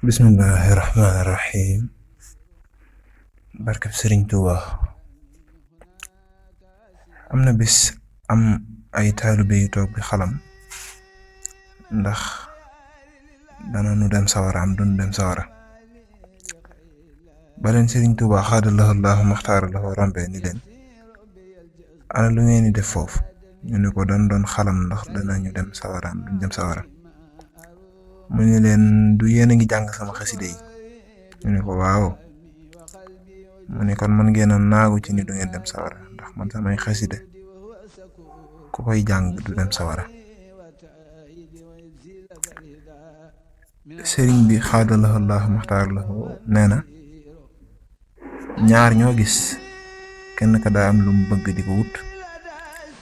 Bismillahirrahmanirrahim. Barkeb Sëriñ Tuuba. am na bis am ay taalibe yu toog bi xalam ndax dana nu dem sawara am dunu dem sawara. ba leen Sëriñ Tuuba xaadallahu Allahu maxtaara lahu rombee ni leen ana lu ngeen di def foofu. ñu ne ko doon xalam ndax danañu dem sawara am duñ dem sawara. mu ne leen du yéen a ngi jàng sama xaside yi. ñu ne ko waaw. mu ne kon man ngeen a naagu ci ni du ngeen dem sawara ndax man samay xaside ku koy jàng du dem sawara. sëriñ bi xaadalahu Allahu maxtaar lahu nee na ñaar ñoo gis kenn ka daa am lu mu bëgg di ko wut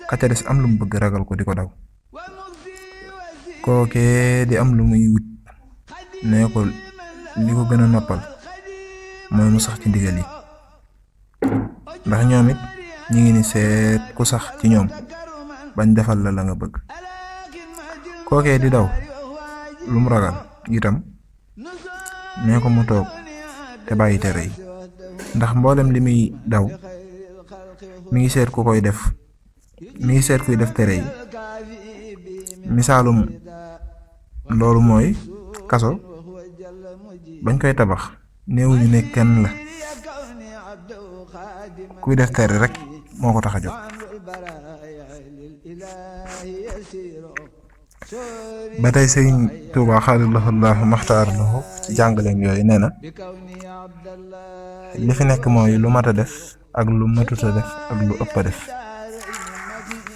ka ca des am lu mu bëgg ragal ko di ko daw. kookee di am lu muy wut nee ko li ko gën a noppal mooy mu sax ci ndigal yi ndax ñoom it ñi ngi ni seet ku sax ci ñoom bañ defal la nga bëgg. kookee di daw lu mu ragal itam nee ko mu toog te bàyyi tere yi ndax mboolem li muy daw mi ngi seet ku koy def mi ngi seet kuy def tere yi. misaalum loolu mooy kaso bañ koy tabax néewuñu ne kenn la kuy def tere rek moo ko tax a jóg. ba tey Sëriñ Tuuba xaadalahu Allahu maxtaar lahu ci jàngaleem yooyu nee na li fi nekk mooy lu mat a def ak lu matut a def ak lu ëpp a def.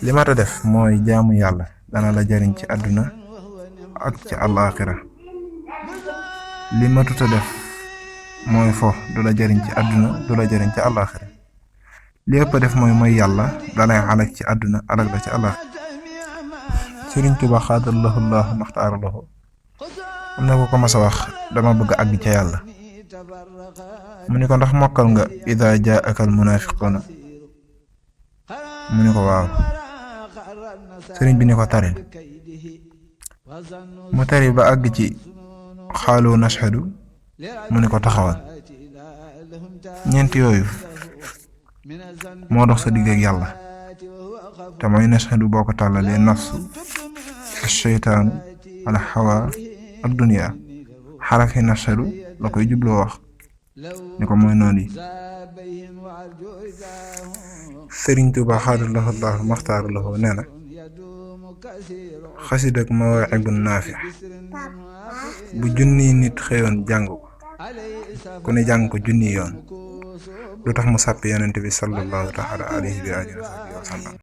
li mat a def mooy jaamu yàlla dana la jariñ ci àdduna ak ci àllaaxira. li matut a def mooy fo du la jariñ ci àdduna du la jariñ ci àllaaxira. li ëpp a def mooy yàlla dalay alag ci àdduna alag la ci àllaaxira. Sëriñ Tuuba xaadalahu Allahu maxtaar lahu am na ko ko mas a wax dama bëgg àgg ca yàlla. mu ni ko ndax mokkal nga idaa jaa'aka al munaafiquuna. mu ni ko waaw. sëriñ bi ni ko taril. mu tari ba àgg ci xaalu nashhadu. mu ni ko taxawal. ñeent yooyu moo dox sa digg ak yàlla te mooy nashhadu boo ko tàllalee nafsu asheytaanu al hawa ak duniya. xarafi nashhadu la koy jubloo wax ni ko mooy noonu yi. Sëriñ Tuuba xaadalahu Allahu maxtaar lahu nee na xasida ak Mawaahibun Naafi' bu junni nit xëyoon jàng ko ku ne jàng ko junni yoon lu tax mu sàppi yonent bi sallallahu taala alayhi wa alihi wa sallam.